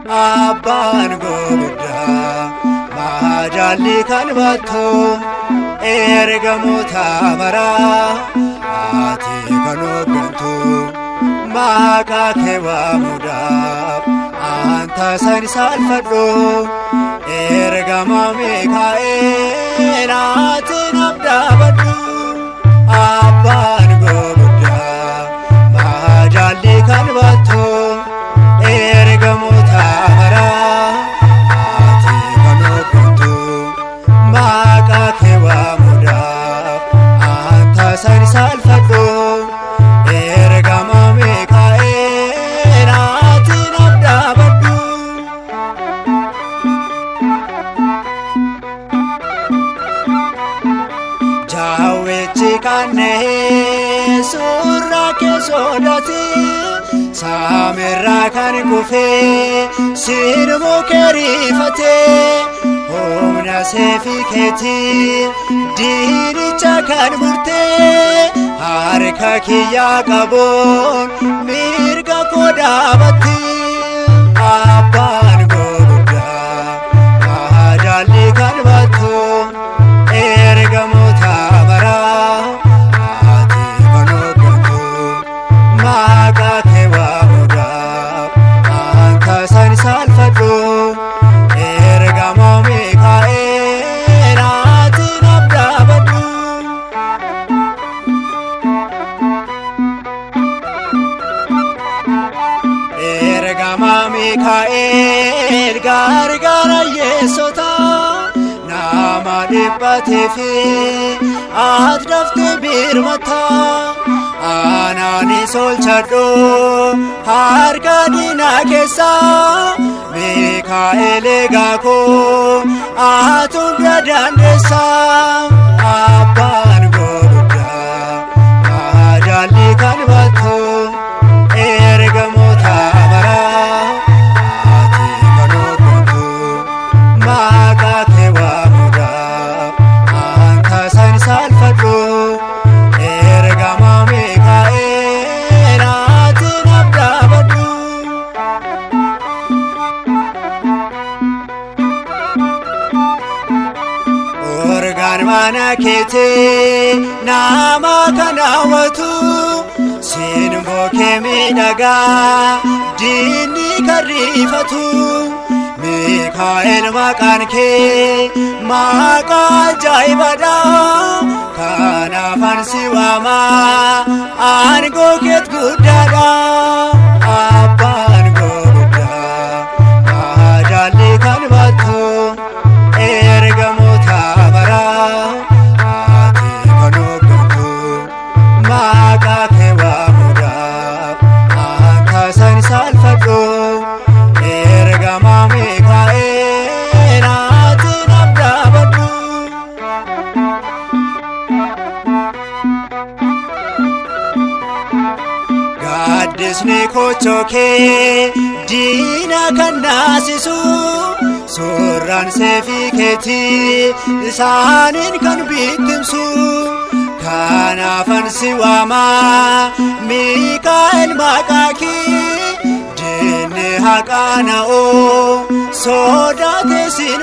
Abbaan gurguddaa maajaalli kan baattu ergamoota maraa ati kan hooggantu maqaa kee waamuudhaaf anta san saalfadhu ergama Mikaa'el ati naaf dhaabadhu. Abbaan gurguddaa maajaalli kan baattu ergamoota maraa ati kan hooggantu maqaa kee waamuudhaaf anta san saalfadhu ergama Mikaa'el ati naaf dhaabadhu. Jaawwechi kanneen suuraa kee sodaate saamirraa kan kufee sirmuu keerifatee humna seefii keetiin diinicha kan murtee harka kiyyaa qabuun mirga koo dhaabatti. Abbaan gurguddaa maajaalli kan baattu ergamoota maraa ati kan hooggantu maqaa kee waamuudhaaf anta san saalfadhu ergama Mikaa'el ati naaf dhaabadhu. Ergama Mikaa'el gargaara yeessota nama dhiphatee fi ati daftee birmata. Anaanis olchadhu harka diinaa keessa Mikaa'el eegaa koo ati hunda dandeessa. Abbaan gurguddaa maajaalli kan baattu ergamoota maraa ati kan hooggantu maqaa kee waamuudhaaf anta san saalfadhu ergama Mikaa'el ati naaf dhaabadhu. Orgaan mana keetii nama kan hawwatu siinboo kee miidhagaa diinni kan riifatu Mikaa'el maqaan kee maqaa ajaa'ibaadha kanaafan si waama aangoo keet guddaadha. Abbaan gurguddaa maajaalli kan baattu ergamoota maraa ati kan hooggantu maqaa kee waamuudhaaf anta san saalfadhu ergama Mikaa'el ati naaf dhaabadhu. Gaaddisni kochoo kee diina kan naasisu suuraan seefii keetii isaaniin kan bittimsu kanaafan si waama Mikaa'el maqaa kee diinni haqaana'oo sodaatee siin